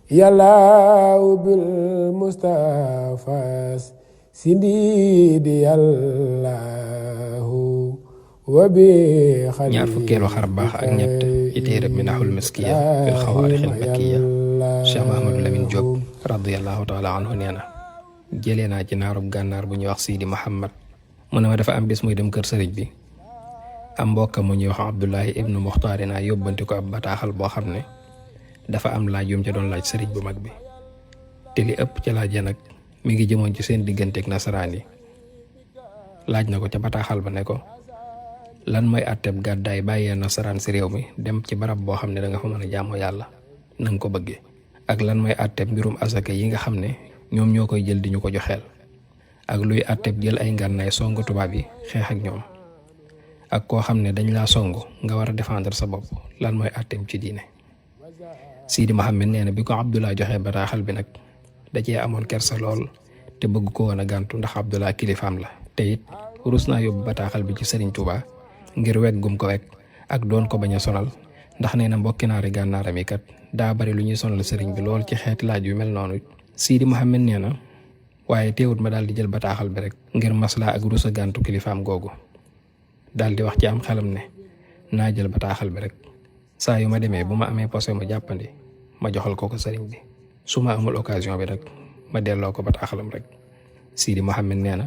yàllaaw bil Mustafa sindidi yàllaahu wa bi ñaar fukkeelu xar baax ak ñett ci téereb Minahul Miskiya fil xawaarixil makkiya Cheikh Mahamadou Lamine Diop radiyallahu taala anhu nee na jëlee naa ci naarub gànnaar bu ñuy wax Sidi Muhammad mu ne ma dafa am bis muy dem kër sëriñ bi am mbokkam mu ñuy wax Abdullahi ibnu Muxtaari naa yóbbanti ko ab bataaxal boo xam ne dafa am laaj yum ca doon laaj sëriñ bu mag bi te li ëpp ca laaj ya nag mi ngi jëmoon ci seen digganteeg nasaraan yi laaj na ko ca bataaxal ba ne ko lan mooy àtteb gàddaay bàyyee nasaraan si réew mi dem ci barab boo xam ne da nga fa mën a jaamoo yàlla na nga ko bëggee ak lan mooy àtteb mbirum asaka yi nga xam ne ñoom ñoo koy jël di ñu ko joxeel ak luy àtteb jël ay ngànnaay songu tubaab yi xeex ak ñoom ak koo xam ne dañ laa songu nga war a défendre sa bopp lan mooy àtteb ci diine. Sidi Mohamed nee na bi ko Abdullah joxee bataaxal bi nag da cee amoon kersa lool te bëgg ko woon a gàntu ndax Abdullah kilifaam la te it rus naa yóbbu bataaxal bi ci Serigne Touba ngir wegg gum ko wegg ak doon ko bañ a sonal ndax nee na mbokki naari gànnaaram yi kat daa bari lu ñuy sonal Serigne bi lool ci xeeti laaj yu mel noonu. Sidi Mohamed nee na waaye teewut ma daal di jël bataaxal bi rek ngir maslaa ak rus a gàntu kilifaam googu daal di wax ci am xelam ne naa jël bataaxal bi rek. saa yu ma demee bu ma amee posé mu jàppandi ma joxal ko sëriñ bi su ma amul occasion bi rek ma delloo ko bataaxalam rek. Sidi Mohamed nee na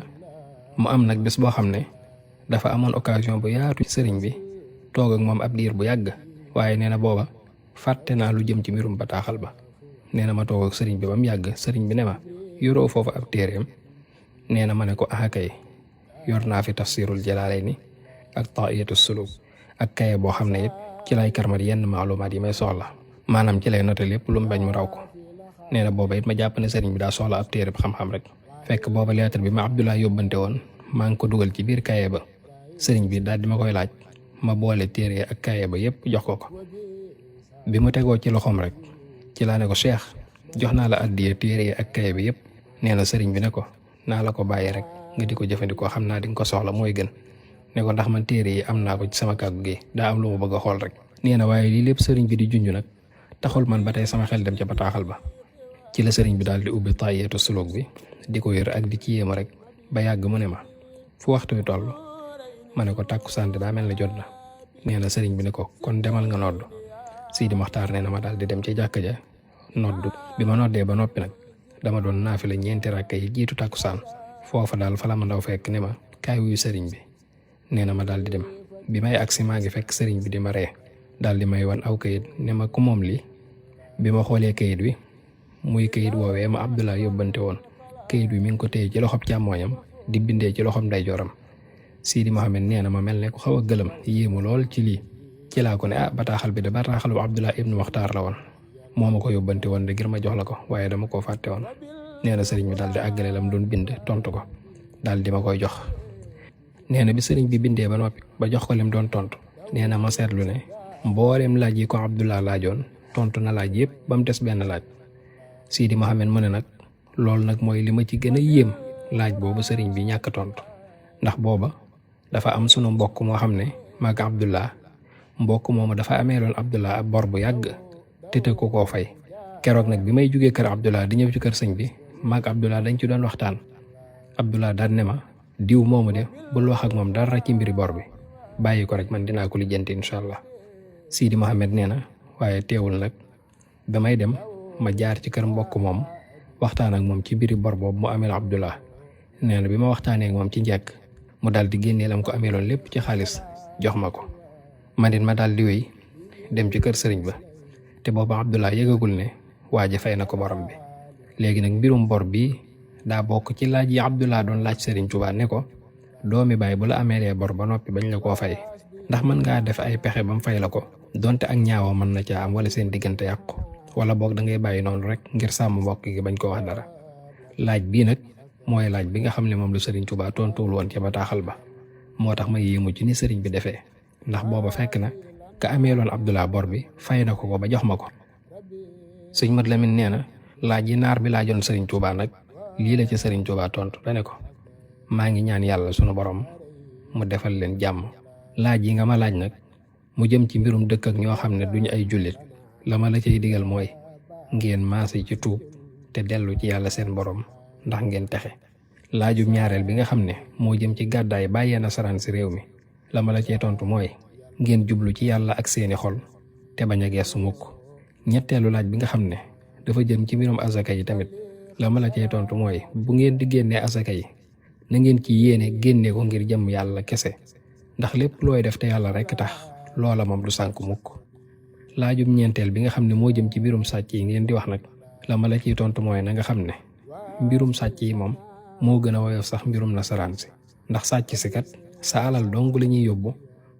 mu am nag bés boo xam ne dafa amoon occasion bu yaatu sëriñ bi toog ak moom ab diir bu yàgg waaye nee na booba fàtte naa lu jëm ci mbirum bataaxal ba. nee na ma toog ak sëriñ bi ba mu yàgg sëriñ bi ne ma yoroo foofu ab téereem nee na ma ne ko kay yor naa fi tafsirul Jalaalayni ak Taa'iyatu Suluk ak kaye boo xam ne it ci lay karmat yenn maalumaat yi may soxla maanaam ci lay noté lépp lu mu bañ mu raw ko. nee na booba it ma jàpp ne sëriñ bi daa soxla ab téere xam-xam rek fekk booba lettre bi ma Abdullah yóbbante woon maa ngi ko dugal ci biir kaye ba sëriñ bi daal di ma koy laaj ma boole téere ak kaye ba yépp jox ko bi mu tegoo ci loxoom rek ci laa ne ko Cheikh jox naa la addiya téere ak kaye bi yépp. nee na sëriñ bi ne ko naa la ko bàyyi rek nga di ko jëfandikoo xam naa di nga ko soxla mooy gën. ne ko ndax man téere yi am naa ko ci sama kàggu gi daa am lu ma bëgg a xool rek. nee na waaye lii lépp sëriñ bi di junj nag taxul man ba tey sama xel dem ca bataaxal ba ci la sëriñ bi daal di ubbi Taa'iyatu Suluk bi di ko yër ak di ci yéema rek ba yàgg mu ne ma fu waxtu wi toll ma ne ko tàkkusaan daa mel ne jot na. nee na sëriñ bi ne ko kon demal nga nodd. Sidi Maxtaar nee na ma daal di dem ci jàkka ja nodd. bi ma noddee ba noppi nag dama doon naafila ñeenti rakka yi jiitu tàkkusaan foofa daal fa la ma ndaw fekk ne ma kaay wuyu sëriñ bi. nee na ma daal di dem bi may agsi maa ngi fekk sëriñ bi di ma ree daal di may wan aw kayit ne ma ku moom lii. bi ma xoolee kayit wi muy kayit woowee ma Abdullah yóbbante woon kayit wi mi ngi ko téye ci loxob càmmooñam di bindee ci loxob ndeyjooram. Sidi Mohamed nee na ma mel ne ku xaw a gëlëm yéemu lool ci lii ci laa ko ne bataaxal bi de bataaxalu Abdullah ibnu Muxtaar la woon moo ma ko yóbbante woon de ngir ma jox la ko waaye dama koo fàtte woon. nee na sëriñ bi daal di àggale lam doon bind tontu ko daal di ma koy jox. nee na bi sëriñ bi bindee ba noppi ba jox ko lim doon tontu nee na ma seetlu ne mboolem laaj yi ko Abdullah laajoon tontu na laaj yëpp ba mu des benn laaj. Sidi Mohamed mu ne nag loolu nag mooy li ma ci gën a yéem laaj boobu sëriñ bi ñàkk tontu ndax booba dafa am sunu mbokk moo xam ne maag Abdullah mbokk moomu dafa ameeloon Abdullah ab bor bu yàgg te te ko koo fay. keroog nag bi may jugee kër Abdullah di ñëw ci kër sëñ bi maag Abdullah dañ ci doon waxtaan Abdullah daal ne ma diw moomu de bul wax ak moom dara ci mbiri bor bi bàyyi ko rek man dinaa ko lijjanti incha allah. Sidi Mohamed nee na waaye teewul nag ba may dem ma jaar ci kër mbokk moom waxtaan ak moom ci mbiri bor boobu mu ameel Abdullah. nee na bi ma waxtaanee ak moom ci njëkk mu daal di génnee lam ko ameeloon lépp ci xaalis jox ma ko. man it ma daal di wéy dem ci kër sëriñ ba te booba Abdullah yëgagul ne waa ji fay na ko borom bi. léegi nag mbirum bor bii daa bokk ci laaj yi Abdullah doon laaj Serigne Touba ne ko doomi baay bu la ameelee bor ba noppi bañ la koo fay ndax mën ngaa def ay pexe ba mu fay la ko donte ak ñaawoo mën na caa am wala seen diggante yàqu wala boog da ngay bàyyi noonu rek ngir sàmm mbokk gi bañ ko wax dara. laaj bii nag mooy laaj bi nga xam ne moom lu Serigne Touba tontuwul woon ca bataaxal ba moo tax ma yéemu ci ni Serigne bi defee ndax booba fekk na ka ameeloon Abdullah bor bi fay na ko ba jox ma ko. sëñ Mat Lamin nee na laaj yi naar bi laajoon Serigne Touba nag lii la ci Serigne Touba tontu dane ko maa ngi ñaan yàlla sunu borom mu defal leen jàmm. laaj yi nga ma laaj nag mu jëm ci mbirum dëkk ak ñoo xam ne duñu ay jullit la ma la cay digal mooy ngeen maase ci tuub te dellu ci yàlla seen borom ndax ngeen texe. laajub ñaareel bi nga xam ne moo jëm ci gàddaay bàyyee nasaraan si réew mi la ma la cee tontu mooy ngeen jublu ci yàlla ak seeni xol te bañ a geesu mukk. ñetteelu laaj bi nga xam ne dafa jëm ci mbirum asaka yi tamit la ma la cee tontu mooy bu ngeen di génnee asaka yi na ngeen ci yéene génne ko ngir jëm yàlla kese ndax lépp looy def te yàlla rekk tax loola moom du sànk mukk. laajub ñeenteel bi nga xam ne moo jëm ci mbirum sàcc yi ngeen di wax nag la ma la ciy tontu mooy na nga xam ne mbirum sàcc yi moom moo gën a woyof sax mbirum nasaraan si ndax sàcc si kat sa alal dong la ñuy yóbbu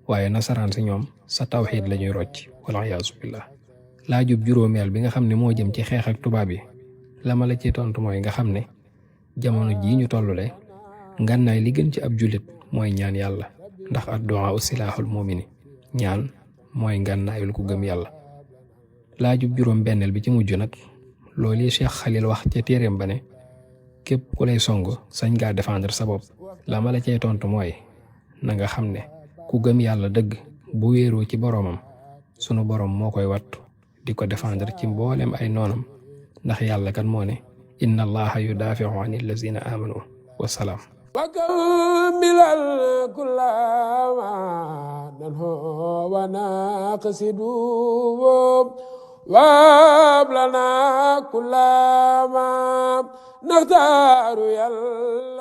waaye nasaraan si ñoom sa tawxiid la ñuy rocc wala yaasu billah. laajub juróomeel bi nga xam ne moo jëm ci xeex ak tubaab yi la ma la ciy tontu mooy nga xam ne jamono jii ñu tollule ngànnaay li gën ci ab jullit mooy ñaan yàlla ndax addu'a silaaxul mu'mini ñaan mooy ngànnaayul ku gëm yàlla. laajub juróom benneel bi ci mujj nag loolu Cheikh Khalil wax ca téeréem ba ne képp ku lay song sañ ngaa défendre sa bopp la ma la cay tontu mooy na nga xam ne ku gëm yàlla dëgg bu wéeroo ci boroomam sunu boroom moo koy wattu di ko défendre ci mboolem ay noonam ndax yàlla kan moo ne inna allaha yudaafi'u anil lazina amanu wasalaam. وكمل كل ما ننهو ونقصد وابلنا كل ما نختار يلا